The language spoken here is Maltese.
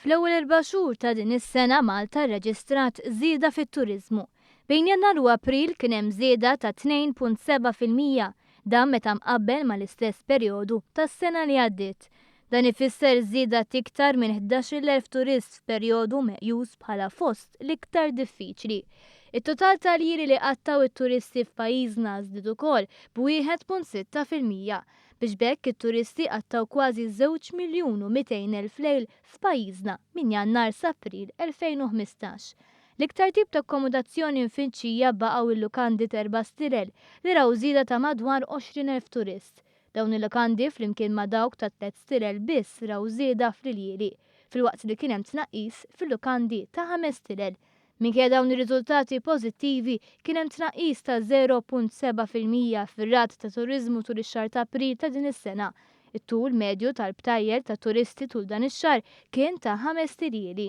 Fl-ewwel 4 xhur ta' din is-sena Malta rreġistrat żieda fit-turiżmu. Bejn Jannar u April kien hemm żieda ta' 2.7% dan meta mqabbel mal-istess perjodu tas-sena li għaddiet. Dan ifisser żieda t'iktar minn 11,000 turist f'perjodu meqjus bħala fost l-iktar diffiċli. It-total tal-ljieli li qattgħu it-turisti f'pajjiżna żdied ukoll b'1.6% biex b'hekk it-turisti qattgħu kważi 2,200,000 lejl f'pajjiżna minn Jannar sa April 2015. L-iktar tip ta' akkomodazzjoni mfittxija baqgħu il-lukandi t'erba' stilel li raw żieda ta' madwar 20,000 turist. Dawn il-lukandi flimkien ma' dawk ta' 3 stilel biss raw żieda fl-iljieli, filwaqt li kien hemm tnaqqis fil-lukandi ta' 5 stilel. Minkejja dawn ir-riżultati pożittivi, kien hemm tnaqqis ta' 0.7% fir-rata ta' turiżmu tul ix-xahar ta' April ta' din is-sena. It-tul medju tal-btajjel ta' turisti tul dan ix-xahar kien ta' 5 iljieli.